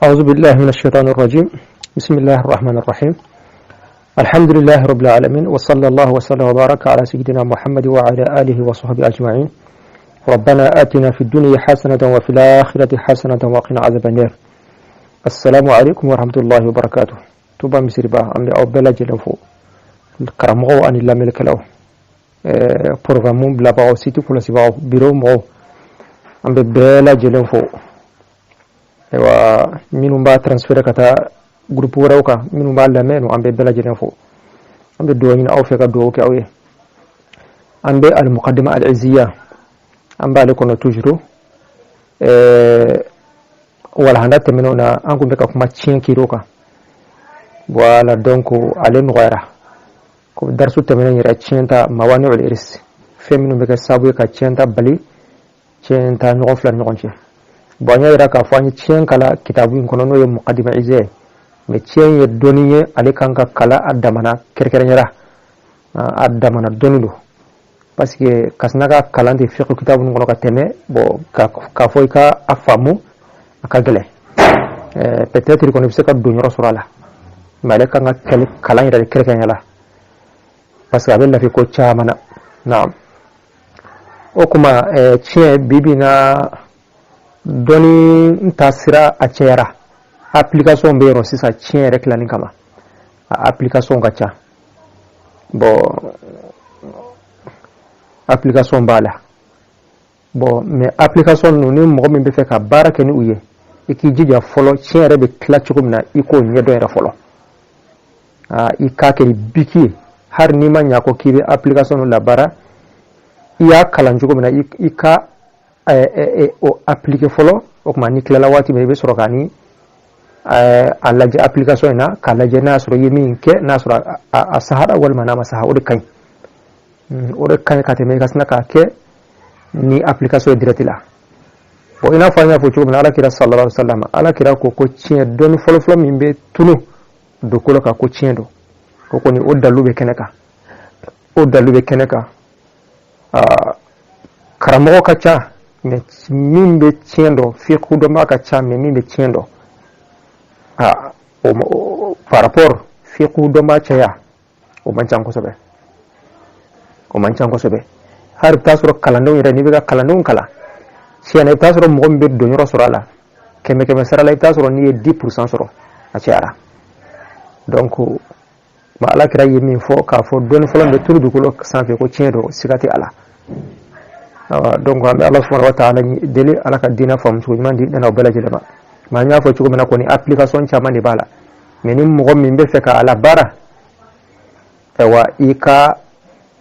أعوذ بالله من الشيطان الرجيم. بسم الله الرحمن الرحيم. الحمد لله رب العالمين، وصلى الله وسلم وبارك على سيدنا محمد وعلى آله وصحبه أجمعين. ربنا آتنا في الدنيا حسنة وفي الآخرة حسنة وقنا عذاب النار. السلام عليكم ورحمة الله وبركاته. Touba Misiriba, an bɛ aw bɛɛ lajɛlen fo, karamɔgɔw ani lamɛnnikɛlaw, programme bilabagaw, site kɔlɔsibagaw, bureau mɔgɔw, an bɛ bɛɛ lajɛlen fo. Ayiwa, minnu b'a transférer ka taa groupe wɛrɛw kan, minnu b'a lamɛn, an bɛ bɛɛ lajɛlen fo. An bɛ dugawu ɲini aw fɛ ka dugawu kɛ aw ye. An bɛ al-muqaddima al-izziya, an b'ale kɔnɔ toujours. Walahanda tɛmɛnenw na, an kun bɛ ka kuma tiɲɛ kiiriw kan. Voilà, donc ale nɔgɔyara ko darisu tɛmɛnen yɛrɛ, tiɲɛ ta mawani'ul irs, fɛn minnu bɛ kɛ sababu ye ka tiɲɛ ta bali, tiɲɛ ta ɲɔgɔn fila ni ɲɔgɔn cɛ. Bon, an y'a yira k'a fɔ an ye tiɲɛ kala kitabu in kɔnɔ, n'o ye muqaddima izziya ye. Mais tiɲɛ ye dɔnni ye, ale kan ka kala a damana kɛrɛnkɛrɛnyara, a damana dɔnni don, parce que ka sina ka kalan tɛ fiqh kitabu ninnu kɔnɔ ka tɛmɛ. Bon, k'a fɔ i ka a faamu, a ka gɛlɛn. Peut-être kɔni i bɛ se ka don yɔrɔ sɔrɔ a la, mais ale kan ka kɛlɛ kalan yɛrɛ de kɛrɛnkɛrɛnya la, parce que a bɛ lafi ko caman na. Naam, o kuma tiɲɛ bi bi na, dɔnni ta sira a cɛyara, application bɛ yen sisan tiɲɛ yɛrɛ tilanni kama, a application ka ca. Bon, application b'a la. Bon, mais application ninnu, ni mɔgɔ min bɛ fɛ ka baara kɛ ni u ye, i k'i jija fɔlɔ, tiɲɛ yɛrɛ bɛ tila cogo min na, i k'o ɲɛdɔn yɛrɛ fɔlɔ. I k'a kɛ ni biki ye, hali n'i ma ɲa ko k'i bɛ application ninnu labaara, i y'a kalan cogo min na, i ka o appliquer fɔlɔ. O tuma, n'i tilala waati min, i bɛ sɔrɔ ka ni a lajɛ application in na, k'a lajɛ n'a y'a sɔrɔ i ye min kɛ, n'a sɔrɔ a sahara walima n'a ma saha. O de ka ɲi, o de ka ɲi ka tɛmɛ i ka sina k'a kɛ ni application ye direct la. Bon, i n'a fɔ an y'a fɔ cogo min na, Ala kira sallallahu alaihi wa sallam, Ala kira ko ko tiɲɛ dɔnni fɔlɔfɔlɔ min bɛ tunu dugukolo kan, ko tiɲɛ don. O kɔni, o dalu bɛ kɛnɛ kan, o dalu bɛ kɛnɛ kan. Karamɔgɔ ka ca, mais min bɛ tiɲɛ dɔn, fiqhu dɔnbaga ka ca, mais min bɛ tiɲɛ dɔn, o par rapport fiqhu dɔnbaga caya, o man ca kosɛbɛ, o man ca kosɛbɛ. Hali i bɛ taa sɔrɔ kalandenw yɛrɛ, n'i bɛ ka kalandenw kalan tiɲɛ na, i bɛ taa sɔrɔ mɔgɔ min bɛ donyɔrɔ sɔrɔ a la, kɛmɛ kɛmɛ sara la, i bɛ taa sɔrɔ n'i ye 10% sɔrɔ, a cayara. Donc ma Ala kira ye min fɔ k'a fɔ dɔnni fɔlɔ bɛ turu dugukolo sanfɛ, ko tiɲɛ don, siga tɛ a la. Donc an bɛ Ala subhanahu wa ta'ala deli, Ala ka diinɛ faamu cogo ɲuman di ne n'aw bɛɛ lajɛlen ma. Mais an y'a fɔ cogo min na kɔni, application caman de b'a la, mais ni mɔgɔ min bɛ fɛ ka a labaara, ayiwa, i ka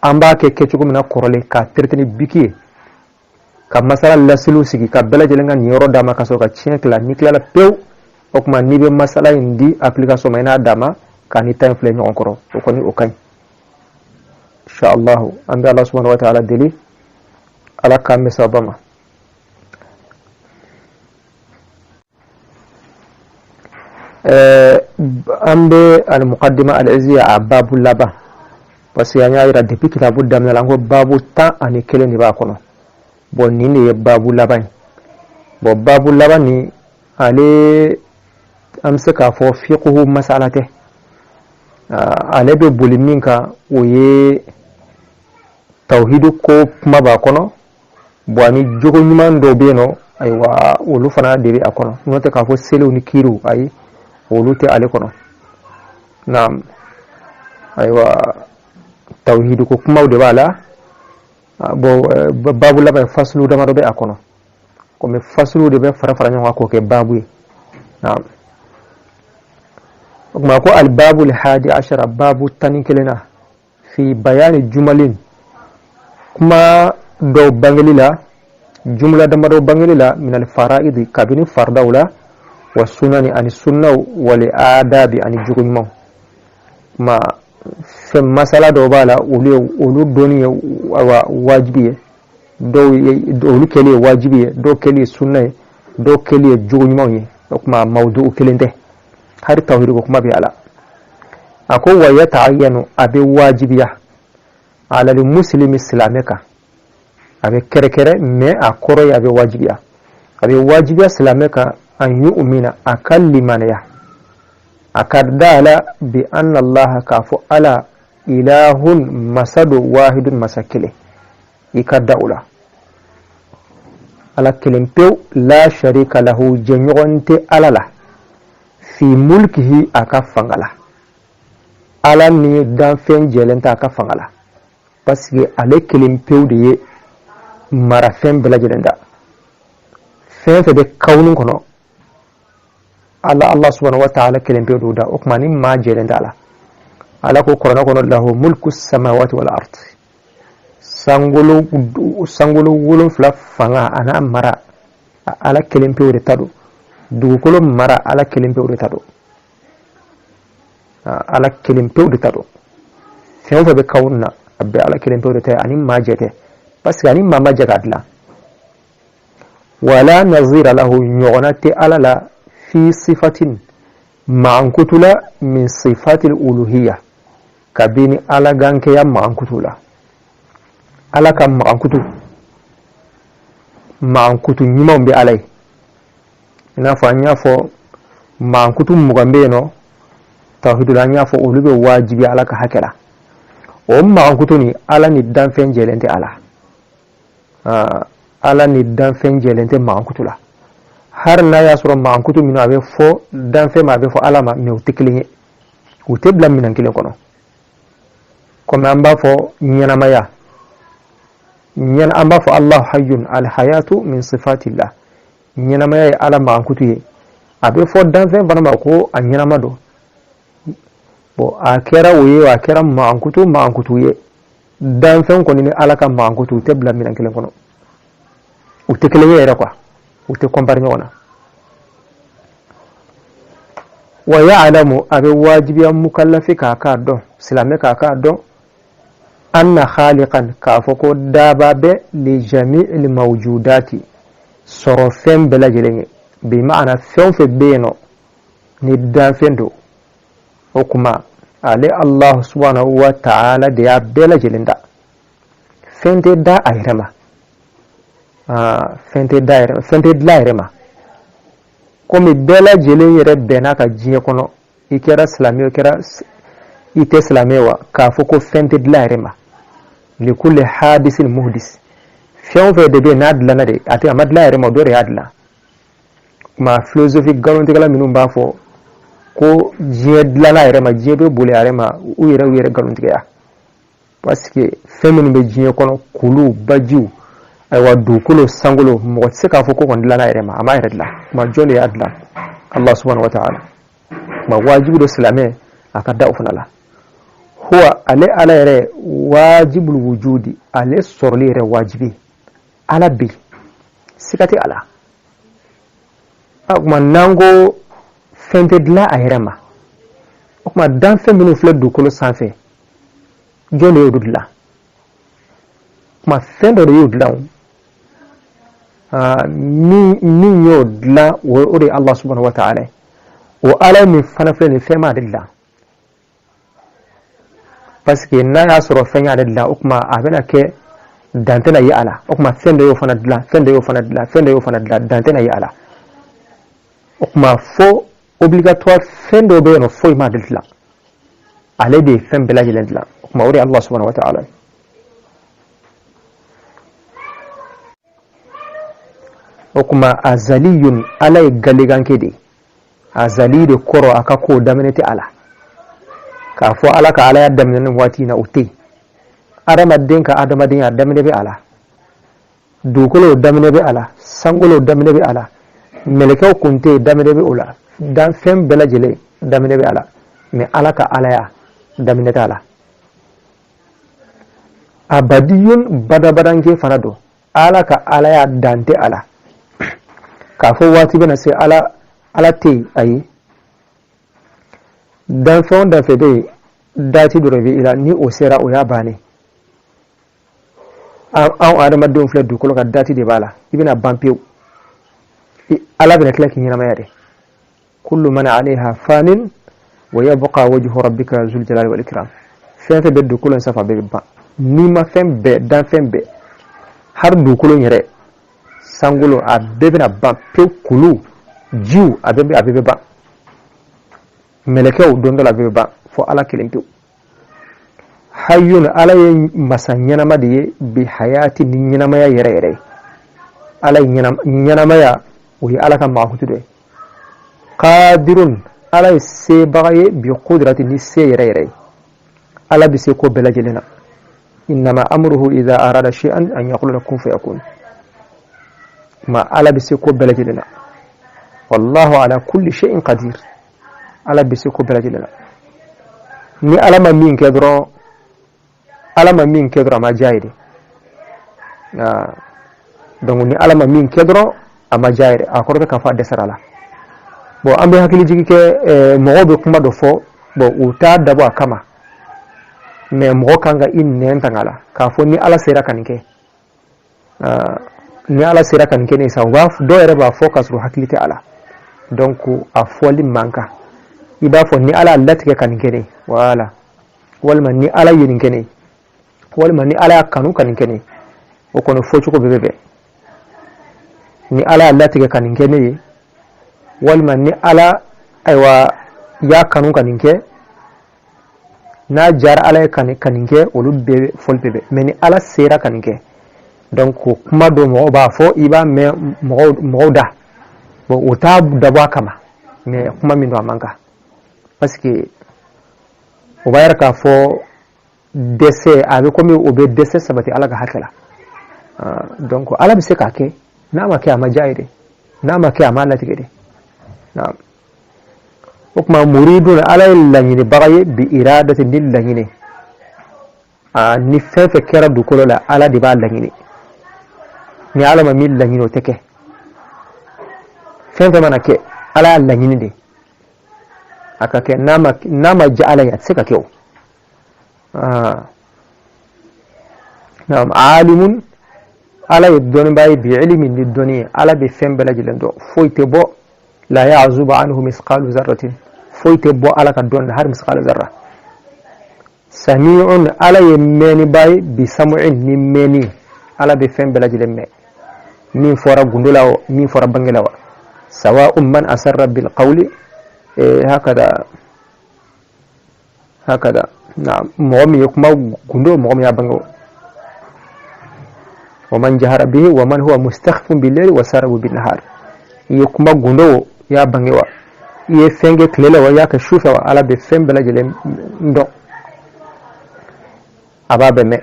an b'a kɛ kɛcogo min na kɔrɔlen, k'a traiter ni biki ye, ka masala lasiliw sigi, ka bɛɛ lajɛlen ka nin yɔrɔ d'a ma, ka sɔrɔ ka tiɲɛ tila. N'i tilala pewu, o tuma n'i bɛ masala in di application ma, i n'a d'a ma k'a ni ta in filɛ ɲɔgɔn kɔrɔ, o kɔni o ka ɲi, inshallah. An bɛ Ala subhanahu wa ta'ala deli, Ala k'an bɛ sababa ma. An bɛ al-muqaddima al-izziya a babu laban, parce que an y'a yira depuis kitabu daminɛ la, an ko babu 11 de b'a kɔnɔ. Bon, nin de ye babu laban ye. Bon, babu laban nin, ale an bɛ se k'a fɔ fiqhu masala tɛ. Ale bɛ boli min kan, o ye tawhidu ko kuma b'a kɔnɔ. Bon, ani jogo ɲuman dɔw bɛ yen nɔ, ayiwa, olu fana de bɛ a kɔnɔ. N'o tɛ k'a fɔ seliw ni kiiriw, ayi, olu tɛ ale kɔnɔ. Naam, ayiwa, tawhidu ko kumaw de b'a la. Bon, babu laban, fasulu damadɔ bɛ a kɔnɔ, komi fasulu de bɛ fara fara ɲɔgɔn kan k'o kɛ babu ye. Naam, o tuma ko albabu alhadi ashara, babu 11 na, fi bayani jumalin, kuma dɔw bangeli la, jumla damadɔ bangeli la, min alfaraidi, kabini faridaw la, wa sunani, ani sunnaw, wali adabi, ani jogo ɲumanw. Ma fɛn masala dɔw b'a la, olu ye olu dɔnni ye awa wajibi ye, dɔw ye olu kɛli ye wajibi ye, dɔw kɛli ye sunna ye, dɔw kɛli ye jogo ɲumanw ye. O tuma mawdu kelen tɛ, hali tawhidi ko kuma bɛ a la. A ko wa yata'ayyanu, a bɛ wajibiya alal muslimi, silamɛ kan, a bɛ kɛrɛkɛrɛ, mais a kɔrɔ ye a bɛ wajibiya, a bɛ wajibiya silamɛ kan. An yu'mina, a ka limaniya, a ka da la bi anna allaha, k'a fɔ Ala ilahun, masa don, wahidun, masa kelen. I ka da o la, Ala kelen pewu, la sharika lahu, jɛɲɔgɔn tɛ Ala la, fi mulkihi, a ka fanga la. Ala ni danfɛn jɛlen tɛ a ka fanga la, parce que ale kelen pewu de ye marafɛn bɛɛ lajɛlen da. Fɛn fɛn bɛ kawuni kɔnɔ, Ala, Allah subhanahu wa ta'ala kelen pewu d'o da. O tuma ni maa jɛlen t'a la. Ala ko kuranɛ kɔnɔ: lahu mulku samawati wal ard. Sankolo 7 fanga a n'a mara, Ala kelen pewu de ta don. Dugukolo mara, Ala kelen pewu de ta don. Ala kelen pewu de ta don. Fɛn o fɛn bɛ kawuni na, a bɛɛ Ala kelen pewu de ta ye, ani maa jɛ tɛ, parce que ani maa ma jɛ k'a dilan. Wala nazira lahu, ɲɔgɔnna tɛ Ala la, fi sifatin, mankutu la, min sifatil uluhiyya, kabini Ala gankɛya mankutu la. Ala ka mankutu, mankutu ɲumanw bɛ Ala ye. I n'a fɔ an y'a fɔ, mankutu 20 bɛ yen nɔ tawhidu la. An y'a fɔ olu bɛ wajibi Ala ka hakɛ la. O mankutu ni Ala ni danfɛn jɛlen tɛ. Ala, Ala ni danfɛn jɛlen tɛ mankutu la. Har n'a y'a sɔrɔ mankutu minnu a bɛ fɔ danfɛn ma, a bɛ fɔ Ala ma, mais u tɛ kelen ye, u tɛ bila minɛn kelen kɔnɔ. Komi an b'a fɔ ɲɛnamaya, an b'a fɔ Allahu hayyun, alhayatu min sifatillah, ɲɛnamaya ye Ala mankutu ye. A bɛ fɔ danfɛn fana ma ko a ɲɛnama don. Bon, a kɛra o ye, a kɛra mankutu mankutu ye, danfɛn kɔni ni Ala ka mankutu, u tɛ bila minɛn kelen kɔnɔ, u tɛ kelen ye yɛrɛ quoi, u tɛ comparer ɲɔgɔn na. Wa ya'lamu, a bɛ wajibiya mukallafi k'a k'a dɔn, silamɛ k'a k'a dɔn, anna khaliqan, k'a fɔ ko daba bɛ, li jami'il mawjudati, sɔrɔ fɛn bɛɛ lajɛlen ye. Bi ma'ana, fɛn o fɛn bɛ yen nɔ ni danfɛn don, o kuma ale Allah subhanahu wa ta'ala de y'a bɛɛ lajɛlen da. Fɛn tɛ da a yɛrɛ ma, fɛn tɛ da yɛrɛ, fɛn tɛ dilan a yɛrɛ ma. Komi bɛɛ lajɛlen yɛrɛ bɛnna ka diɲɛ kɔnɔ, i kɛra silamɛ, i kɛra i tɛ silamɛ wa, k'a fɔ ko fɛn tɛ dilan a yɛrɛ ma. Likulli hadisin muhdis, fɛn o fɛn de bɛ yen n'a dilanna de, a tɛ, a ma dilan a yɛrɛ ma, dɔ de y'a dilan. Kuma philosophie nkalontigɛla minnu b'a fɔ ko diɲɛ dilanna a yɛrɛ ma, diɲɛ bɛ boli a yɛrɛ ma, u yɛrɛ nkalontigɛya, parce que fɛn minnu bɛ diɲɛ kɔnɔ, kuluw, bajiw, ayiwa, dugukolo, sankolo, mɔgɔ tɛ se k'a fɔ ko kɔni dilanna a yɛrɛ ma, a m'a yɛrɛ dilan. Kuma jɔn de y'a dilan? Allah subhanahu wa ta'ala. Kuma wajibi don silamɛ a ka da o fana la. Huwa, ale Ala yɛrɛ, wajibul wujudi, ale sɔrɔli yɛrɛ wajibi. Ala bɛ, siga tɛ a la. A kuma n'an ko fɛn tɛ dilan a yɛrɛ ma, o kuma danfɛn minnu filɛ dugukolo sanfɛ, jɔn de y'olu dilan? Kuma fɛn dɔ de y'o dilan o. Min y'o dilan, o de ye Allah subhanahu wa ta'ala ye. O Ala min fana filɛ nin, fɛn m'ale dilan, parce que n'a y'a sɔrɔ fɛn y'ale dilan, o tuma a bɛna kɛ dan tɛna ye a la. O tuma fɛn dɔ y'o fana dilan, fɛn dɔ y'o fana dilan, fɛn dɔ y'o fana dilan, dan tɛna ye a la. O tuma fo obligatoire, fɛn dɔ bɛ yen nɔ, foyi m'ale dilan, ale de ye fɛn bɛɛ lajɛlen dilan. O tuma o de ye Allah subhanahu wa ta'ala. O tuma azaliyun, Ala ye galeganke de ye. Azali de kɔrɔ, a ka kow daminɛ tɛ a la. K'a fɔ Ala ka Alaya daminɛ nin waati in na, o tɛ yen. Adamaden ka adamadenya daminɛ bɛ a la, dugukolo daminɛ bɛ a la, sankolo daminɛ bɛ a la, mɛlɛkɛw kun tɛ yen, daminɛ bɛ o la, danfɛn bɛɛ lajɛlen daminɛ bɛ a la, mais Ala ka Alaya daminɛ t'a la. Abadiyun, badabadanke fana don. Ala ka Alaya dan tɛ a la, k'a fɔ waati bɛna se Ala, Ala tɛ yen, ayi. Danfɛn o danfɛn bɛ yen, date dɔ de bɛ i la, ni o sera, o y'a bannen. Anw adamadenw filɛ dugukolo kan, date de b'a la, i bɛna ban pewu. Ala bɛna tila k'i ɲɛnamaya de. Kullu man alayha fanin wa yabqa wajhu rabbika zul jalali wal ikram. Fɛn fɛn bɛ dugukolo in sanfɛ, a bɛɛ bɛ ban. N'i ma fɛn bɛɛ, danfɛn bɛɛ, hali dugukolo in yɛrɛ, sankolo, a bɛɛ bɛna ban pewu, kulu. Jiw, a bɛɛ bɛ ban. Mɛlɛkɛw, don dɔ la, a bɛɛ bɛ ban, fo Ala kelen pewu. Hayyun, Ala ye masa ɲɛnama de ye, bi hayati, ni ɲɛnamaya yɛrɛ yɛrɛ ye. Ala ye ɲɛnamaya, o ye Ala ka makutu dɔ ye. Qadirun, Ala ye sebaga ye, bi kudrati, ni se yɛrɛ yɛrɛ ye. Ala bɛ se ko bɛɛ lajɛlen na. Innama amruhu idha arada shay'an an yaqula kun fayakun. Ma Ala bɛ se ko bɛɛ lajɛlen na. Wallahu ala kulli shay'in qadir. Ala bɛ se ko bɛɛ lajɛlen na. Ni Ala ma min kɛ dɔrɔn, Ala ma min kɛ dɔrɔn, a ma diya ye de. Donc ni Ala ma min kɛ dɔrɔn, a ma diya ye dɛ, a kɔrɔ tɛ k'a fɔ a dɛsɛra la. Bon, an bɛ hakili jigi kɛ, mɔgɔw bɛ kuma dɔ fɔ, bon, u t'a dabɔ a kama, mais mɔgɔ kan ka i nɛn tanga la k'a fɔ ni Ala sera ka nin kɛ, ni Ala sera ka nin kɛ ne sa. U b'a dɔw yɛrɛ b'a fɔ k'a sɔrɔ hakili tɛ a la. Donc a fɔli man kan. I b'a fɔ ni Ala y'a latigɛ ka nin kɛ ne, voilà, walima ni Ala ye nin kɛ ne, walima ni Ala y'a kanu ka nin kɛ ne. O kɔni fɔcogo bɛɛ bɛ bɛn. Ni Ala y'a latigɛ ka nin kɛ ne ye, walima ni Ala, ayiwa, y'a kanu ka nin kɛ, n'a diyara Ala ye ka nin kɛ, olu bɛɛ fɔli bɛ bɛn. Mais ni Ala sera ka nin kɛ, donc kuma dɔ mɔgɔw b'a fɔ, i b'a mɛn mɔgɔw da, bon, o t'a dabɔ a kama, mais kuma min don, a man kan, parce que o b'a yira k'a fɔ dɛsɛ, a bɛ komi o bɛ dɛsɛ sabati Ala ka hakɛ la. Donc Ala bɛ se k'a kɛ. N'a ma kɛ, a ma diya ye dɛ. N'a ma kɛ, a ma latigɛ dɛ. Naam. O tuma muridun, Ala ye laɲinibaga ye, bi iradati, ni laɲini. Ni fɛn fɛn kɛra dugukolo la, Ala de b'a laɲini. Ni Ala ma min laɲini, o tɛ kɛ. Fɛn fɛn mana kɛ, Ala y'a laɲini de a ka kɛ. N'a ma diya Ala ye, a tɛ se ka kɛ. O naam. Alimun, Ala ye dɔnnibaa ye, bi ilmin, ni dɔnni ye. Ala bɛ fɛn bɛɛ lajɛlen dɔn, foyi tɛ bɔ. La ya'zubu anhu misqalu zarratin, foyi tɛ bɔ Ala ka dɔn na, har misqalu zarra. Sami'un, Ala ye mɛnniba ye, bi samu'in, ni mɛnni. Ala bɛ fɛn bɛɛ lajɛlen mɛn, min fɔra gundo la o, min fɔra bange la wa. Sawa'un man asarra bil qawli, hakada hakada. Naam, mɔgɔ min ye kuma gundo, mɔgɔ min y'a bange o, wa man jahara bihi wa man huwa mustakhfun bil layli wa sarabu bin nahar. I ye kuma gundo o, i y'a bange wa, i ye fɛn kɛ tile la wa, i y'a kɛ su fɛ wa, Ala bɛ fɛn bɛɛ lajɛlen dɔn, a b'a bɛɛ mɛn.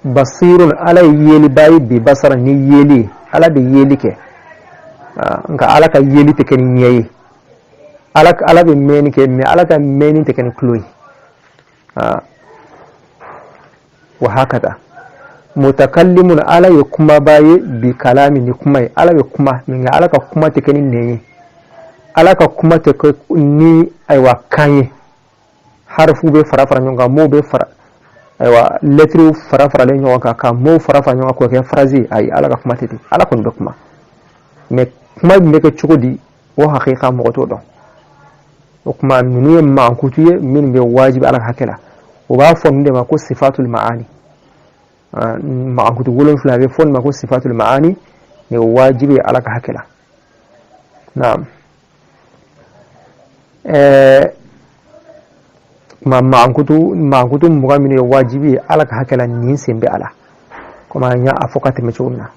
Basirun, Ala ye yeliba ye, bi basara, ni yeli ye. Ala bɛ yeli kɛ, nka Ala ka yeli tɛ kɛ ni ɲɛ ye. Ala bɛ mɛnni kɛ, mais Ala ka mɛnni tɛ kɛ ni tulo ye. Wa hakada. Mutakallimun, Ala ye kumaba ye, bi kalami, ni kuma ye. Ala bɛ kuma, nka Ala ka kuma tɛ kɛ ni nɛn ye. Ala ka kuma tɛ kɛ ni, ayiwa, kan ye. Harifu bɛ fara fara ɲɔgɔn kan, mots bɛ fara, ayiwa, lɛtiriw fara faralen ɲɔgɔn kan, ka mots fara fara ɲɔgɔn kan k'o kɛ phrase ye. Ayi, Ala ka kuma tɛ ten. Ala kɔni bɛ kuma, mais kuma bɛ kɛ cogo di, o hakika mɔgɔ t'o dɔn. O kuma ninnu ye mankutu ye minnu bɛ wajibi Ala ka hakɛ la. O b'a fɔ ninnu de ma ko sifatul ma'ani. Mankutu 7, a bɛ fɔ nin ma ko sifatul ma'ani. Nin ye wajibi ye Ala ka hakɛ la. Naam. Kuma mankutu 20 minnu ye wajibi ye Ala ka hakɛ la, nin sen bɛ a la, komi an y'a fɔ ka tɛmɛ cogo min na.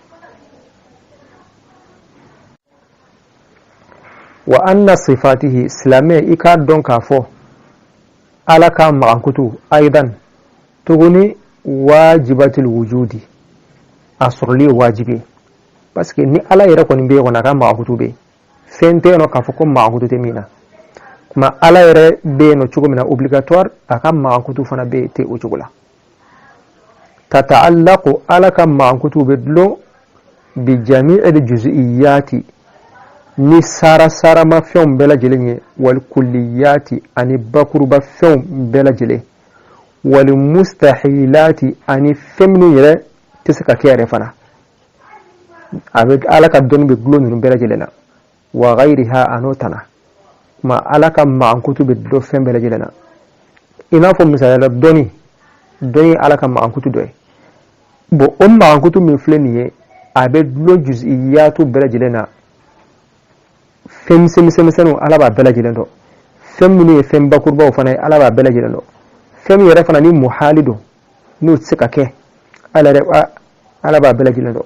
Wa anna sifatihi, silamɛ, i k'a dɔn k'a fɔ Ala ka magankutu, aidan, tuguni, wajibatul wujudi, a sɔrɔli ye wajibi ye, parce que ni Ala yɛrɛ kɔni bɛ yen kɔni, a ka magankutu bɛ yen. Fɛn tɛ yen nɔ k'a fɔ ko magankutu tɛ min na. Kuma Ala yɛrɛ bɛ yen nɔ cogo min na, obligatoire, a ka magankutu fana bɛ yen ten o cogo la. Tata'allaqu, Ala ka magankutu bɛ dulon, bi jami'il juz'iyati, ni sara saramafɛnw bɛɛ lajɛlen ye, wal kulliyati, ani bakurubafɛnw bɛɛ lajɛlen, wal mustahilati, ani fɛn minnu yɛrɛ tɛ se ka kɛ yɛrɛ fana. A bɛ Ala ka dɔnni bɛ dulon ninnu bɛɛ lajɛlen na, wa ghayriha, a n'o tana. Kuma Ala ka magankutu bɛ dulon fɛn bɛɛ lajɛlen na. I n'a fɔ misaliya la, dɔnni. Dɔnni ye Ala ka magankutu dɔ ye. Bon, o magankutu min filɛ nin ye, a bɛ dulon juz'iyatu bɛɛ lajɛlen na. Fɛn misɛnmisɛnmisɛnninw, Ala b'a bɛɛ lajɛlen dɔn. Fɛn minnu ye fɛn bakurubaw fana ye, Ala b'a bɛɛ lajɛlen dɔn. Fɛn min yɛrɛ fana ni muhali don, n'o tɛ se ka kɛ, Ala yɛrɛ, Ala b'a bɛɛ lajɛlen dɔn.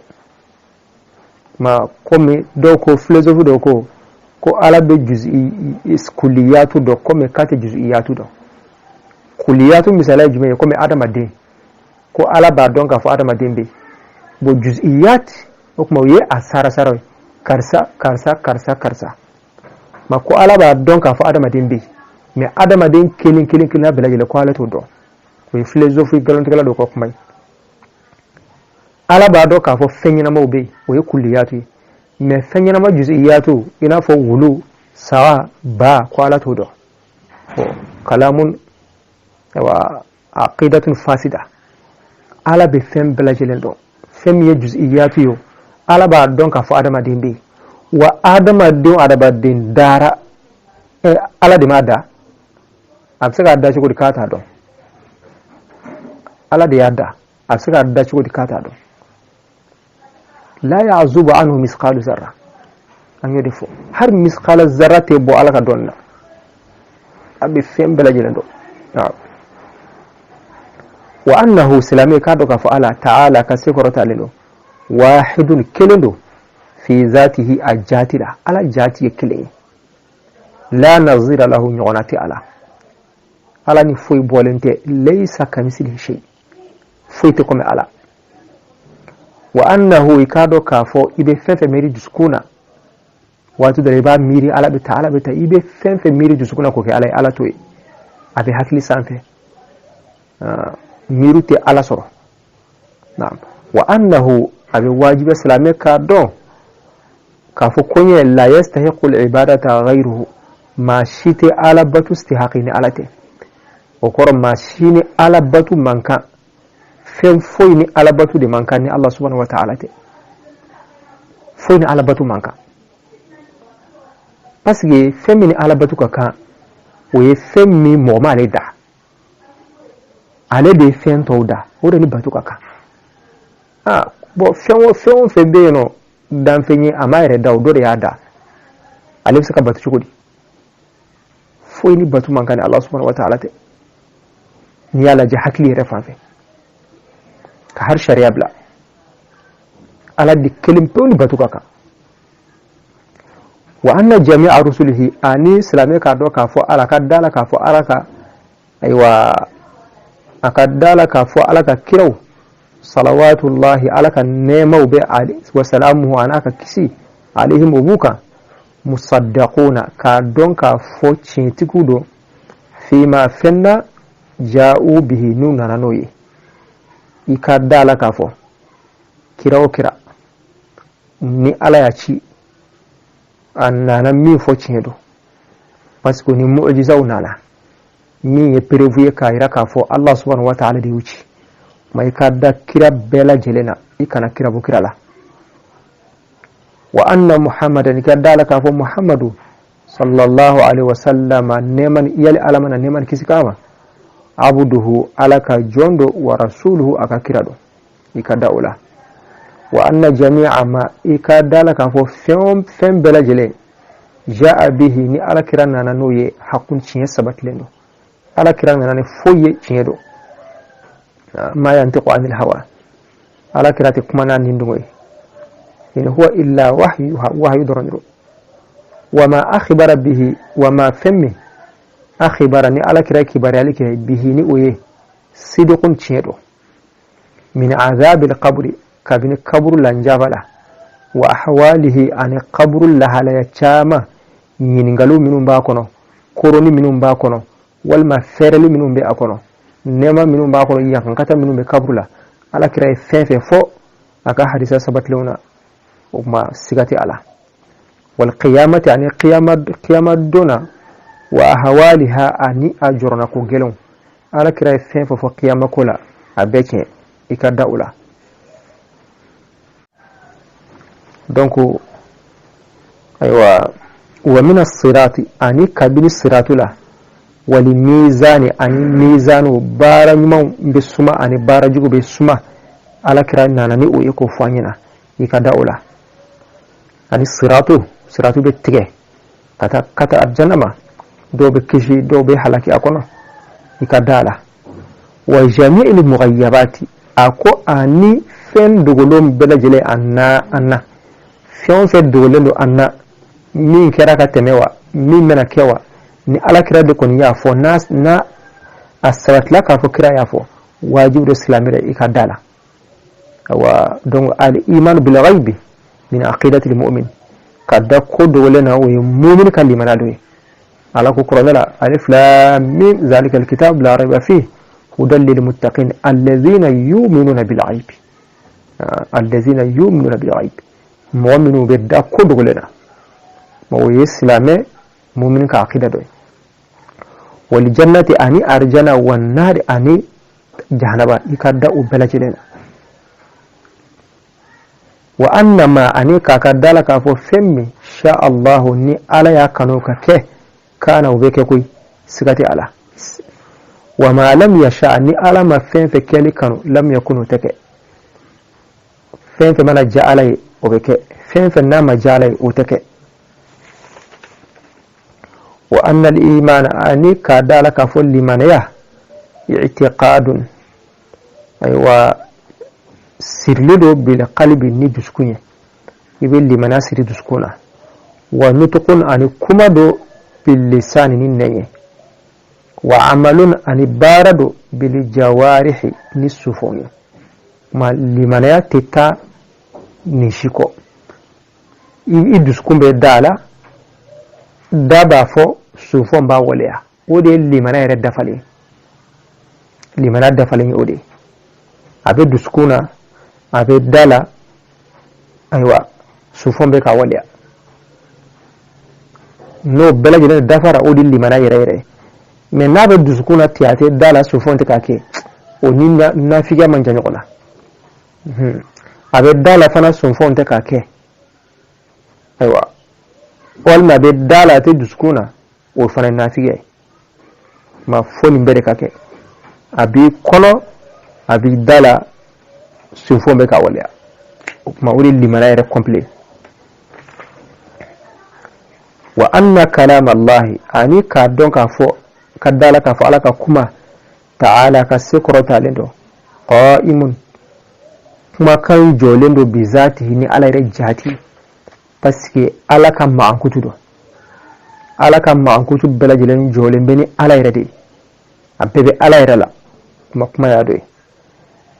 Ma komi dɔw ko, philosophe dɔw ko ko Ala bɛ juzi kuliyatu dɔn, komi k'a tɛ juziyatu dɔn. Kuliyatu misaliya ye jumɛn ye? Komi adamaden, ko Ala b'a dɔn k'a fɔ adamaden bɛ yen. Bon, juziyat, o tuma o ye a sara sara ye, karisa, karisa, karisa, karisa. Ma ko Ala b'a dɔn k'a fɔ adamaden bɛ yen, mais adamaden kelen kelen kelen bɛɛ lajɛlen, ko Ala t'o dɔn. O ye philosophe nkalontigɛla dɔw ka kuma ye. Ala b'a dɔn k'a fɔ fɛn ɲɛnamaw bɛ yen, o ye kuliyatu ye, mais fɛn ɲɛnama juziyatu, i n'a fɔ wulu, saga, ba, ko Ala t'o dɔn. Kalamun wa aqidatun fasida. Ala bɛ fɛn bɛɛ lajɛlen dɔn. Fɛn min ye juziyatu ye, Ala b'a dɔn k'a fɔ adamaden bɛ yen. Wa adamaden, adamaden dara, Ala de m'a da. A bɛ se k'a da cogo di k'a t'a dɔn? Ala de y'a da, a bɛ se k'a da cogo di k'a t'a dɔn? La ya'zubu anhu misqalu zarra. An y'o de fɔ, hali misqala zarra tɛ bɔ Ala ka dɔnni na. A bɛ fɛn bɛɛ lajɛlen dɔn. Wa annahu, silamɛ k'a dɔn k'a fɔ Ala ta'ala ka se kɔrɔtalen don, wahidun, kelen don, fi zatihi, a jati la. Ala jati ye kelen ye. La nazira lahu, ɲɔgɔnna tɛ ala. Ala ni foyi bɔlen tɛ. Laysa kamislihi shay, foyi tɛ komi Ala. Wa annahu, i k'a dɔn k'a fɔ i bɛ fɛn fɛn miiri dusukun na, waati dɔ la i b'a miiri Ala bɛ ta, Ala bɛ ta, i bɛ fɛn fɛn miiri dusukun na k'o kɛ Ala ye, Ala t'o ye. A bɛ hakili sanfɛ, miiri tɛ Ala sɔrɔ. Naam. Wa annahu, a bɛ wajibiya silamɛ k'a dɔn k'a fɔ ko ɲɛ la yastahiqu al-ibadata ghayruhu, maa si tɛ Ala batu istihaqi ni Ala tɛ. O kɔrɔ, maa si ni Ala batu man kan, fɛn foyi ni Ala batu de man kan ni Allah subhanahu wa ta'ala tɛ. Foyi ni Ala batu man kan, parce que fɛn min ni Ala batu ka kan, o ye fɛn min mɔgɔ m'ale da, ale de ye fɛn tɔw da, o de ni batu ka kan. Ah bon, fɛn o fɛn o fɛn bɛ yen nɔ, danfɛn ye, a m'a yɛrɛ da, o dɔ de y'a da, ale bɛ se ka batu cogo di? Foyi ni batu man kan ni Allah subhanahu wa ta'ala tɛ. N'i y'a lajɛ hakili yɛrɛ fan fɛ, ka hari sariya bila, Ala de kelen pewu ni batu ka kan. Wa anna jami'a rusulihi, ani silamɛ k'a dɔn k'a fɔ Ala ka da la k'a fɔ Ala ka, ayiwa, a ka da la k'a fɔ Ala ka kiraw, salawatullahi, Ala ka nɛɛmaw bɛ wa salamuhu, a n'a ka kisi, alayhim, o b'u kan, musaddaquna, k'a dɔn k'a fɔ tiɲɛtigiw don, fima, fɛn na, ja'u bihi, n'u nana n'o ye. I ka da la k'a fɔ kira o kira ni Ala y'a ci, a nana min fɔ tiɲɛ don, parce que ni mu'jizaw nana min ye preuve ye k'a yira k'a fɔ Allah subhanahu wa ta'ala de y'u ci. Ma i ka da kira bɛɛ lajɛlen na, i kana kira bɔ kira la. Wa anna Muhammadan, i ka da la k'a fɔ Muhammadu sallallahu alaihi wasallam, nɛɛma ni yali Ala mana nɛɛma ni kisi kama, abduhu, Ala ka jɔn do, wa rasuluhu, a ka kira do, i ka da o la. Wa anna jami'a ma, i ka da la k'a fɔ fɛn fɛn bɛɛ lajɛlen, ja'a bihi, ni Ala kira nana n'o ye, hakun, tiɲɛ sabatilen don. Ala kira nana ni foyi ye, tiɲɛ don. Ma yantiqu anil hawa, Ala kira tɛ kuma n'a nin dogo ye. In huwa illa wahyu, wahyu dɔrɔn don. Wa ma akhbara bihi, wa ma, fɛn min, akhbara, ni Ala kira kibaruyali kɛ, bihi, ni o ye, sidikun, tiɲɛ don, min azabil qabri, kabini kaburu lanjaba la, wa ahwalihi, ani kaburu lahalaya caman, ɲininkaliw minnu b'a kɔnɔ, koroni minnu b'a kɔnɔ, walima fɛrɛli minnu bɛ a kɔnɔ, nɛɛma minnu b'a kɔnɔ, yakankata minnu bɛ kaburu la, Ala kira ye fɛn fɛn fɔ a ka hadisa sabatilenw na, o kuma siga tɛ a la. Wal qiyamati, ani qiyama don na, wa ahwaliha, ani a jɔrɔna ko gɛlɛnw, Ala kira ye fɛn fɛn fɔ qiyama ko la, a bɛɛ tiɲɛ, i ka da o la. Donc ayiwa, wa min sirati, ani kabini siratu la, wali mizani, ani mizanu, baara ɲumanw bɛ suma ani baara jugu bɛ suma, Ala kira nana ni o ye k'o fɔ an ɲɛna, i ka da o la. Ani siratu, siratu bɛ tigɛ. Ka taa arijana ma, dɔw bɛ kisi, dɔw bɛ halaki a kɔnɔ, i ka da la. Wa jami'il mughayyabati, a ko ani fɛn dogolen bɛɛ lajɛlen a na an na, fɛn o fɛn dogolen don an na, min kɛra ka tɛmɛ wa, min bɛna kɛ wa, ni Ala kira de kɔni y'a fɔ, n'a a sabatila k'a fɔ kira y'a fɔ, wajibi don silamɛ la i ka da la. Awa, donc al iman bil ghaibi min aqidati al mu'min, ka da ko dogolen na, o ye mu'min ka limana dɔ ye. Ala ko kuranɛ la: alif lam mim zalika al kitab la rayba fihi hudan lil muttaqin alladhina yu'minuna bil ghaibi, alladhina yu'minuna bil ghaibi, mɔgɔ minnu bɛ da ko dogolen na, o ye silamɛ mu'min ka aqida dɔ ye. Wal jannati, ani arjana, wan nari, ani jahanaba, i ka da o bɛɛ lajɛlen na. Wa annama, ani k'a ka da la k'a fɔ fɛn min sha Allahu, ni Ala y'a kanu ka kɛ, kana, o bɛ kɛ koyi, siga tɛ a la. Wa ma lam yasha, ni Ala ma fɛn fɛn kɛli kanu, lam yakun, o tɛ kɛ. Fɛn fɛn mana diya Ala ye, o bɛ kɛ. Fɛn fɛn n'a ma diya Ala ye, o tɛ kɛ. Wa anna al-imana, ani k'a da la k'a fɔ limanaya, i'tiqadun, ayiwa, sirili don, bil qalbi, ni dusukun ye, i bɛ limaniya siri dusukun na. Wa nutqun, ani kuma do, bil lisani, ni nɛn ye. Wa amalun, ani baara do, bil jawarihi, ni sufɔn ye. Ma limanaya tɛ taa nin si kɔ. I dusukun bɛ da la, da b'a fɔ, sufɔn b'a waleya, o de ye limaniya yɛrɛ dafalen ye. Limaniya dafalen ye o de ye: a bɛ dusukun na, a bɛ da la, ayiwa, sufɔn bɛ k'a waleya. N'o bɛɛ lajɛlen dafara, o de ye limaniya yɛrɛ yɛrɛ ye. Mɛ n'a bɛ dusukun na ten, a tɛ da la, sufɔn tɛ k'a kɛ, o ni nafigiya man jan ɲɔgɔn na. A bɛ da la fana, sufɔn tɛ k'a kɛ, ayiwa, walima a bɛ da la, a tɛ dusukun na, o fana ye nafigiya ye. Ma fo nin bɛɛ de ka kɛ: a b'i kɔnɔ, a b'i da la, senfɔn bɛ k'a waleya. O tuma, o de limaniya yɛrɛ complet. Wa anna kalam Allahi, ani k'a dɔn k'a fɔ, ka da la k'a fɔ Ala ka kuma, ta'ala, ka se kɔrɔtalen don, qa'imun, kumakan jɔlen don, bi zatihi, ni Ala yɛrɛ jati, parce que Ala ka mankutu don. Ala ka mankutu bɛɛ lajɛlen jɔlen bɛ ni Ala yɛrɛ de ye, a bɛɛ bɛ Ala yɛrɛ la. Kuma y'a dɔ ye.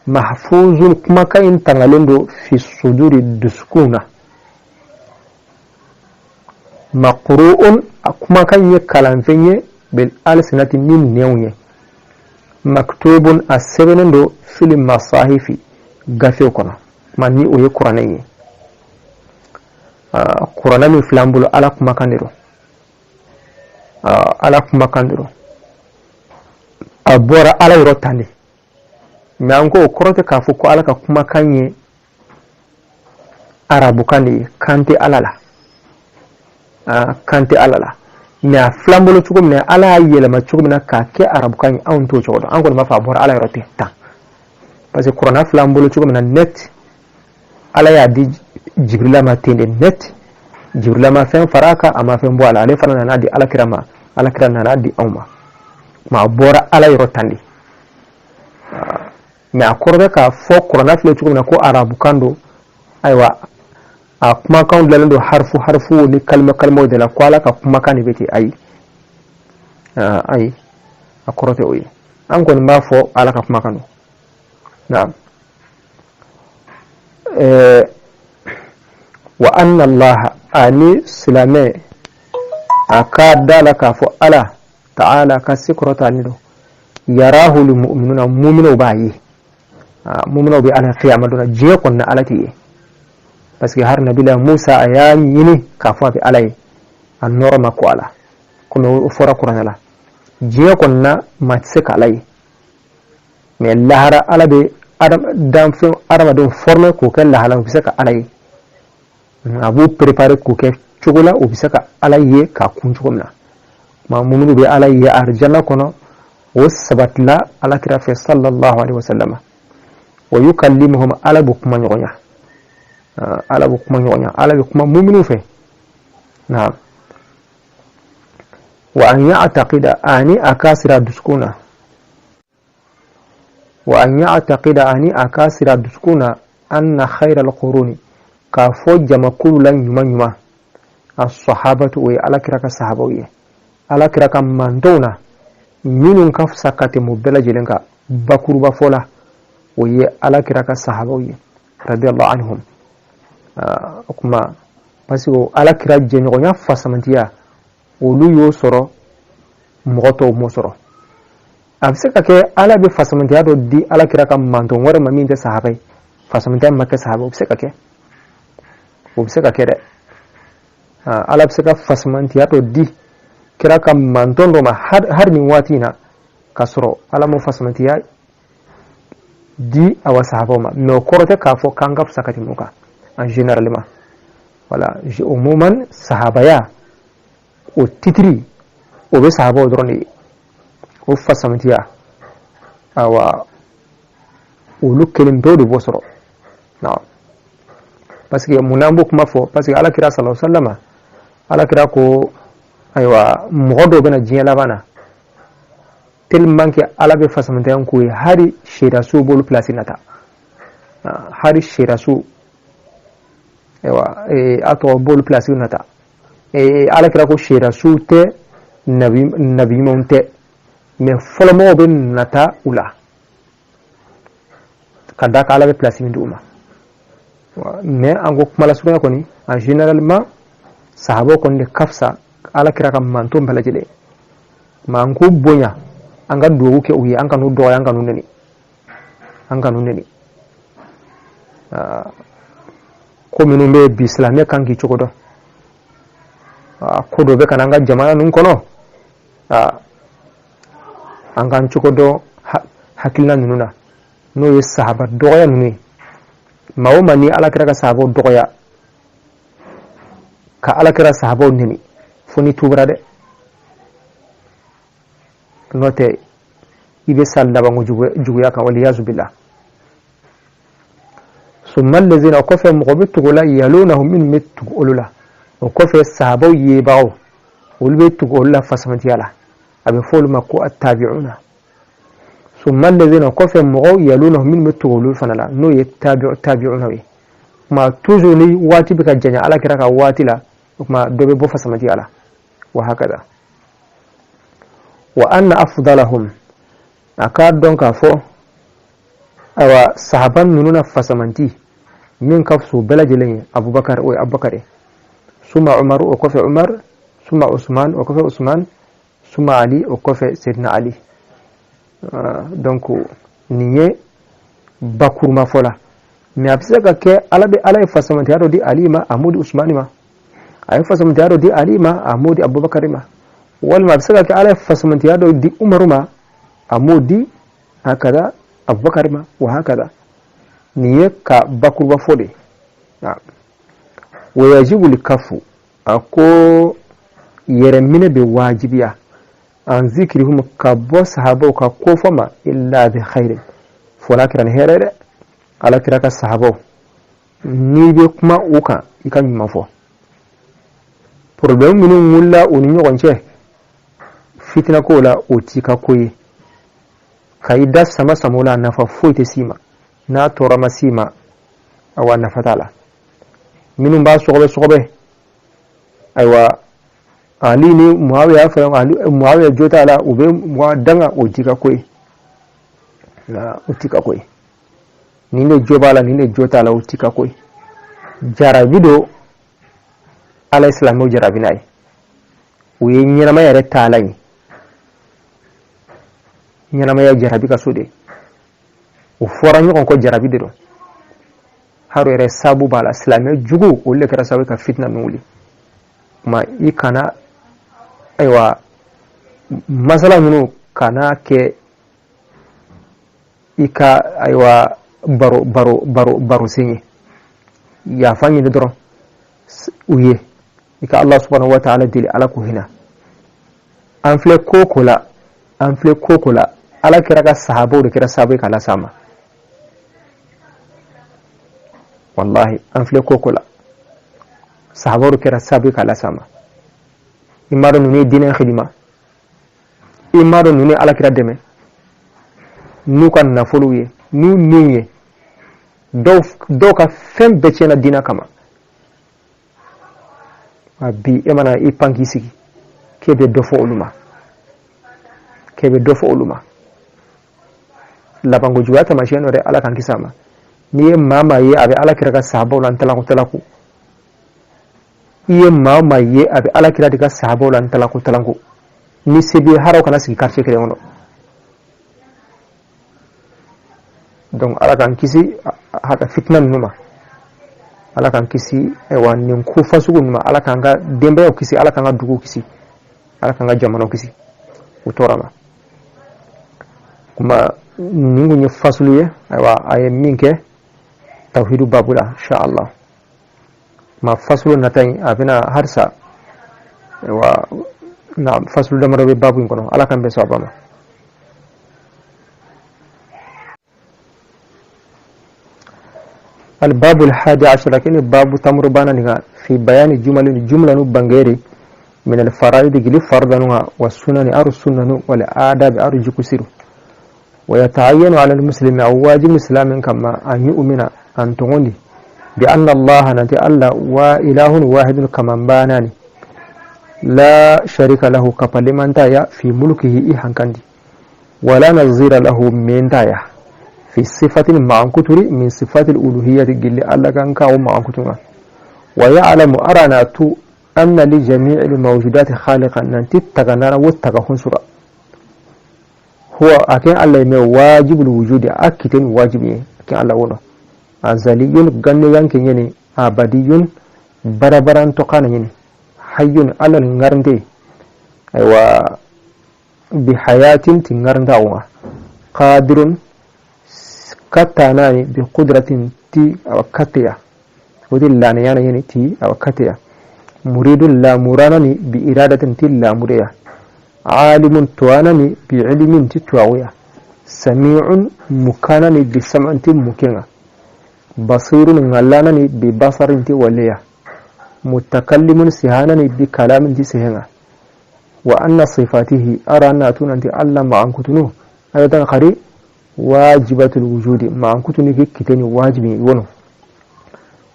Mahfuzun, kumakan in tangalen don, fi suduri, dusukun na. Maqru'un, a kumakan ye kalanfɛn ye, bil alsinati, ni nɛnw ye. Maktubun, a sɛbɛnnen don, fil masahifi, gafew kɔnɔ. Ma ni o ye kuranɛ ye, kuranɛ min filɛ an bolo, Ala kumakan de don, Ala kumakan de don, a bɔra Ala yɔrɔ tan de. Mɛ an ko o kɔrɔ tɛ k'a fɔ ko Ala ka kumakan ye arabukan de ye. Kan tɛ Ala la, kan tɛ Ala la. Mɛ a filan bolo cogo min na, Ala y'a yɛlɛma cogo min na k'a kɛ arabukan ye, anw t'o cogo dɔn. An kɔni b'a fɔ a bɔra Ala yɔrɔ ten tan, parce que kuranɛ filan bolo cogo min na net, Ala y'a di Jibirila ma ten de net. Jibirila ma fɛn fara a kan, a ma fɛn bɔ a la. Ale fana nana di Ala kira ma, Ala kira nana di anw ma. Ma a bɔra Ala yɔrɔ tan de. Mɛ a kɔrɔ bɛ k'a fɔ kuranɛ filɛ cogo min na ko arabukan don, ayiwa, a kumakan dilanlen don harifu harifu ni kalima kalimaw de la, ko Ala ka kumakan de bɛ ten. Ayi, ayi, a kɔrɔ tɛ o ye. An kɔni b'a fɔ Ala ka kumakan don. Naam. Wa anna Allah, ani silamɛ a ka da la k'a fɔ Ala ta'ala ka se kɔrɔtalen don, yarahu lmu'minuna, mu'minaw b'a ye, mu'minaw bɛ Ala kiyama don na. Diɲɛ kɔni na, Ala tɛ ye, parce que har nabila Musa a y'a ɲini k'a fɔ a bɛ Ala ye, a nɔrɔ ma ko ala komi o fɔra kuranɛ la. Diɲɛ kɔni na, maa tɛ se k'Ala ye. Mɛ lahara, Ala bɛ danfɛn adamadenw former k'o kɛ lahala u bɛ se ka Ala ye. A b'u préparer k'o kɛ cogo la u bɛ se ka Ala ye k'a kun cogo min na. Maa minnu bɛ Ala ye arijana kɔnɔ, o sabatila Ala kira fɛ, sallallahu alaihi wasallam. Wa yukallimuhum, Ala bɛ kuma ɲɔgɔnya, Ala bɛ kuma ɲɔgɔnya, Ala bɛ kuma muminu fɛ. Naam. Wa an ya'taqida, ani a k'a siri a dusukun na, wa an ya'taqida, ani a k'a siri a dusukun na, anna khayra al-quruni, k'a fɔ jamakulu la ɲuman ɲuman, as-sahabatu, o ye ala kira ka sahabaw ye, ala kira ka mantɔnw na minnu ka fisa ka tɛmɛ bɛɛ lajɛlen kan bakuruba fɔ la, o ye ala kira ka sahabaw ye, radiyallahu anhum. O kuma parce que ala kira jɛɲɔgɔnya fasamantiya, olu y'o sɔrɔ, mɔgɔ tɔw m'o sɔrɔ. A bɛ se ka kɛ ala bɛ fasamantiya dɔ di ala kira ka mantɔn wɛrɛ ma min tɛ sahaba ye, fasamantiya ma kɛ sahaba, o bɛ se ka kɛ, o bɛ se ka kɛ dɛ. Ala bɛ se ka fasamantiya dɔ di kira ka mantɔn dɔ ma hali nin waati in na, k'a sɔrɔ ala m'o fasamantiya di awa sahabaw ma. Mais o kɔrɔ tɛ k'a fɔ k'an ka fisa ka tɛmɛ o kan en généralement. Voilà, au moment sahabaya o titiri, o bɛ sahabaw dɔrɔn de ye, o fasamantiya awa olu kelen pewu de b'o sɔrɔ. Non, parce que mun n'an b'o kuma fɔ? Parce que ala kira sallallahu alaihi wasallam, ala kira ko ayiwa mɔgɔ dɔw bɛna diɲɛ laban na, tellement que ala bɛ fasamantiya k'u ye, hali seedaso b'olu place nata, hali seedaso ayiwa a tɔgɔ b'olu place nata. Ala kira ko seedaso tɛ, nabi ɲumanw tɛ, mais fɔlɔmɔgɔw bɛ nata u la ka d'a kan ala bɛ place min di u ma. Mais an ko kuma lasurunya kɔni, en généralement sahabaw kɔni de ka fisa ala kira ka manton bɛɛ lajɛlen ma. An k'u bonya, an ka duwawu kɛ u ye, an kan'u dɔgɔya, an kan'u neni, an kan'u neni. Ko minnu bɛ bi, silamɛ kan k'i cogo dɔn. Ko dɔ bɛ ka na an ka jamana ninnu kɔnɔ, an k'an cogo dɔn hakilina ninnu na, n'o ye sahaba dɔgɔya ninnu ye. Maa o maa ni ala kira ka sahabaw dɔgɔya, ka ala kira sahabaw neni, fo ni tubara dɛ, n'o tɛ i bɛ sa labanko juguya kan, waliyazu billah. Summa allazina, o kɔfɛ mɔgɔ bɛ tugu la, yalunahum, minnu bɛ tugu olu la, o kɔfɛ sahabaw yebagaw, olu bɛ tugu olu la fasamantiya la, a bɛ fɔ olu ma ko attabi'una. Summa allazina, o kɔfɛ mɔgɔw, yalunahum, minnu bɛ tugu olu fana la, n'o ye tabi'u tabi'una ye. Kuma toujours ni waati bɛ ka janya ala kira ka waati la, o kuma dɔ bɛ bɔ fasamantiya la, wa hakada. Wa anna afdalahum, a k'a dɔn k'a fɔ ayiwa sahaba ninnu na fasamanti min ka fisa u bɛɛ lajɛlen ye, Abubakar, o ye Abubakar ye, suma Umar, o kɔfɛ Umar, suma Usman, o kɔfɛ Usman, suma Ali, o kɔfɛ Seydina Ali. Donc nin ye bakuruma fɔ la. Mais a bɛ se ka kɛ ala bɛ ala ye fasamantiya dɔ di Ali ma, a m'o di Usmani ma, a ye fasamantiya dɔ di Ali ma, a m'o di Abubakar ma, walima a bɛ se ka kɛ ala ye fasamantiya dɔ di Umaru ma, a m'o di hakada Abubakar ma, wa hakada. Nin ye ka bakuruba fɔ de. Wa yajibu likafu, a ko yɛrɛminɛ bɛ wajibiya, an zikrihum, ka bɔ sahabaw ka kofɔ ma, illa bi khairin, fo n'a kɛra ni hɛrɛ dɛ. Ala kira ka sahabaw, n'i bɛ kuma u kan, i ka ɲuman fɔ. Problème minnu wulila u ni ɲɔgɔn cɛ fitina ko la, o t'i ka ko ye ka i da sama sama o la, nafa foyi tɛ s'i ma. N'a tɔɔrɔ ma s'i ma, awa nafa t'a la. Minnu b'a sɔgɔbɛ sɔgɔbɛ, ayiwa Ali ni Muawiya fɛ, Muawiya jo t'a la, u bɛ mɔgɔ danga, o t'i ka ko ye, o t'i ka ko ye. Nin de jo b'a la, nin de jo t'a la, o t'i ka ko ye. Jarabi don, ala ye silamɛw jarabi n'a ye, o ye ɲɛnamaya yɛrɛ taalan ye, ɲɛnamaya jarabi ka so de, o fɔra ɲɔgɔn kɔ, jarabi de don. Haro yɛrɛ sabu b'a la, silamɛ jugu olu de kɛra sababu ka fitina ninnu wuli. Kuma i kana ayiwa masala ninnu kana kɛ i ka ayiwa baro baro baro baro sen ye, yafa ɲini dɔrɔn u ye, i ka Allah subhanahu wa ta'ala deli ala k'u hinɛ. An filɛ ko ko la, an filɛ ko ko la, ala kira ka sahabaw de kɛra sababu ye k'a las'an ma. Wallahi, an filɛ ko ko la, sahabaw de kɛra sababu ye k'a las'an ma. I m'a dɔn ninnu ye diinɛ xidima. I m'a dɔn ninnu ye alakira dɛmɛ n'u ka nafolow ye, n'u niw ye, dɔw ka fɛn bɛɛ tiɲɛna diinɛ kama. A bi e mana i pan k'i sigi k'e bɛ dɔ fɔ olu ma, k'e bɛ dɔ fɔ olu ma, labanko juguya taamasiyɛn dɔ dɛ. Ala k'an kisi a ma. N'i ye maa maa ye a bɛ ala kira ka sahabaw la ntalaku talaku, i ye maa maa ye a bɛ ala kira de ka sahabaw la ntalaku talanku, ni se b'i ye haraw kana sigi quartier kelen kɔnɔ. Donc ala k'an kisi haka fitina ninnu ma, ala k'an kisi ayiwa nin ko fasugu ninnu ma, ala k'an ka denbayaw kisi, ala k'an ka duguw kisi, ala k'an ka jamanaw kisi u tɔɔrɔ ma. Kuma nin kun ye fasulu ye, ayiwa a ye min kɛ tawhidu babu la insha Allah. Ma fasulu nata in a bɛna halisa, ayiwa na fasulu damadɔ bɛ babu in kɔnɔ. Ala k'an bɛn sawaba ma. الباب الحادي عشر كن باب تمر بانا في بيان جمل جملة بانغيري من الفرائض جلي فرضا والسنن أر السنن والآداب أر جكسير. ويتعين على المسلم أو واجب مسلم كما أن يؤمن أن تغني بأن الله نتي الله وإله واحد كما باناني لا شريك له كبلمان تايا في ملكه إيحان كاندي ولا نظير له من تايا في صفة معنكتري من صفات الألوهية جل الله كان كاو معنكتنا. ويعلم أرانا تو أن لجميع الموجودات خالقا ننتي تغنانا وتغهن سورة هو أكين الله يمي واجب الوجود أكتن واجب أكين الله ونه أزلي غني ينكي يني أبدي بربران تقان يني حي على النغرنتي أيوة بحياة تنغرنتاوها قادر كتاناني بقدرة تي أو كتيا ودي لانيانا يني تي أو كتيا مريد لا مرانني بإرادة تي لا مريا عالم توانني بعلم تي تواويا سميع مكانني بسمع تي مكينا بصير غلانني ببصر تي وليا متكلم سهانني بكلام تي سهنا. وأن صفاته أرى أن أنت ألا معن كتنو أيضا خري واجبة الوجود معن كتنو كتني واجبي ونو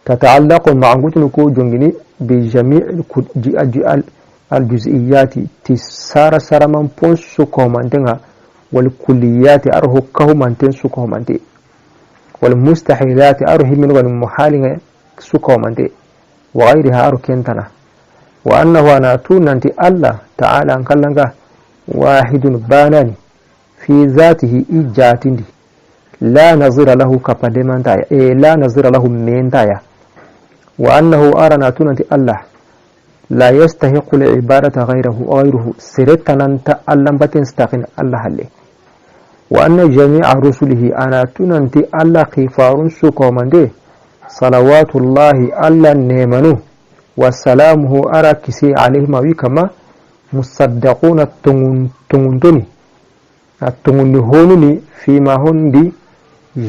تتعلق معن كتنو كو جنجني بجميع الجزئيات تسار سار من بونسو كومانتنا والكليات أره كومانتن سو كومانتي والمستحيلات أره من والمحال سو كومانتي وغيرها أره كنتنا. وأنه أنا أنت الله تعالى أن كلنك واحد باناني في ذاته إجاتندي لا نظير له كبدمان تايا إيه لا نظير له من تايا. وأنه أرنا أنت الله لا يستحق العبادة غيره سرتنا أنت الله بتنستقن الله عليه. وأن جميع رسله أنا أنت الله خفار سكومندي صلوات الله الله نيمنو وسلامه أرى كسي عليه ما ويكما مصدقون التنغنتني التنغنهونني فيما هندي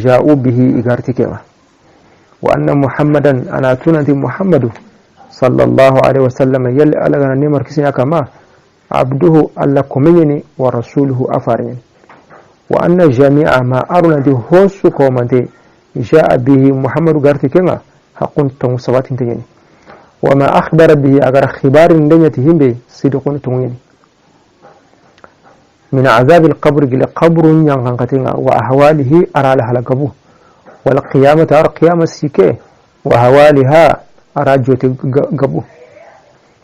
جاءوا به إغارتكما. وأن محمدا أنا تنتي محمد صلى الله عليه وسلم يلي ألغنا نمر كسي كما عبده ألا كميني ورسوله أفارين. وأن جميع ما أرنتي هوسو كومنتي جاء به محمد غارتكما حق تنصبات تنيني وما أخبر به أجر خبار دنيتهم به صدق تنين من عذاب القبر إلى قبر ينقنقتنا وأهواله أرى لها لقبوه والقيامة أرى قيامة السكة وأهوالها أرى جوت قبوه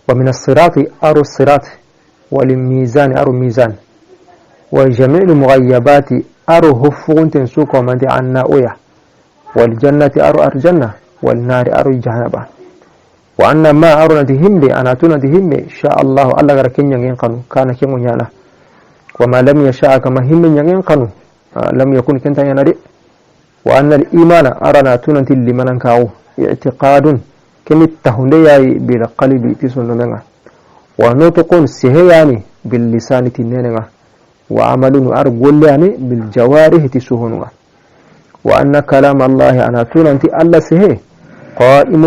ومن الصراط أرى الصراط والميزان أرى الميزان وجميع المغيبات أرى هفون تنسوك ومن عنا أويا والجنة أرى الجنة والنار أرى الجهنم. وأن ما أرنتهم لي أنا تنتهم لي شاء الله الله غير كن ينقنو كان كن يانا وما لم يشاء كما هم ينقنو لم يكن كنت ينري. وأن الإيمان أرنا تنتي لمن كاو اعتقاد كن التهندي بالقلب تسننا ونطق سهياني باللسان تنيننا وعمل أرجل بالجوارح تسهننا. وأن كلام الله أنا تنتي الله سهي قائم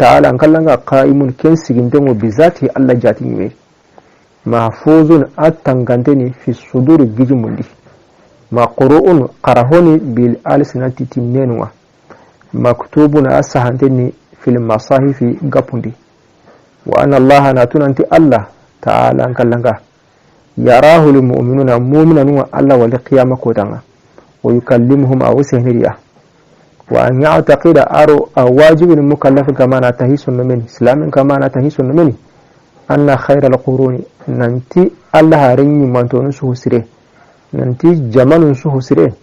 تعالى أن كلنا قائم كن سجنتم بذاته الله جاتي Mahfuzun a tanganteni fi suduri gijumundi, maqru'un qarahoni bil alsinati tinnenuwa, maktubun a sahanteni fil masahifi gapundi. Wa anna allaha natunanti Allah ta'ala nkallanga yarahu lil mu'minuna mu'minuna Allah wal qiyamah kotanga wa yukallimuhum aw sehniriya. Wa an ya'taqida aro awajib al mukallaf kama na tahisun min islamin kama na tahisun min anna khayra al quruni nanti Allah harin mantonu su husire nanti jamanun su husire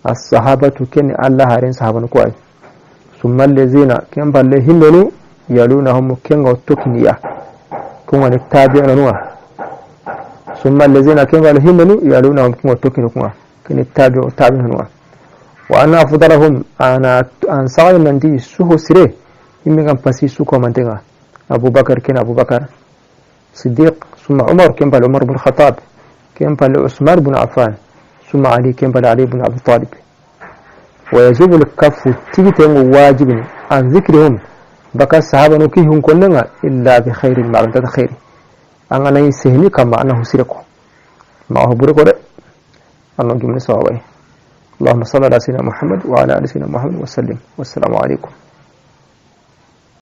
as-sahabatu ken Allah harin sahaban ko ay summa allazina ken balle hindonu yalunahum ken ga tokniya kun wani tabi'una nuwa summa allazina ken balle hindonu yalunahum ken ga tokniya kun ken tabi'u tabi'una nuwa. Wa anna afdalahum ana an sa'i nanti su husire immi kan pasi su ko mantenga Abubakar ken Abubakar Siddiq summa Umar ken balle Umar ibn Khattab ken balle Usman ibn Affan summa Ali ken balle Ali ibn Abi Talib. Wa yajibu al-kaffu tigiten wajibin an zikrihum baka sahaba no kihun konnenga illa bi khairin ma anta khairi an anay sehni kama ana husireko ma ho bure ko de anno jumne sawabay. Allahumma salli ala sayyidina Muhammad wa ala ali sayyidina Muhammad wa sallim. Wassalamu alaikum.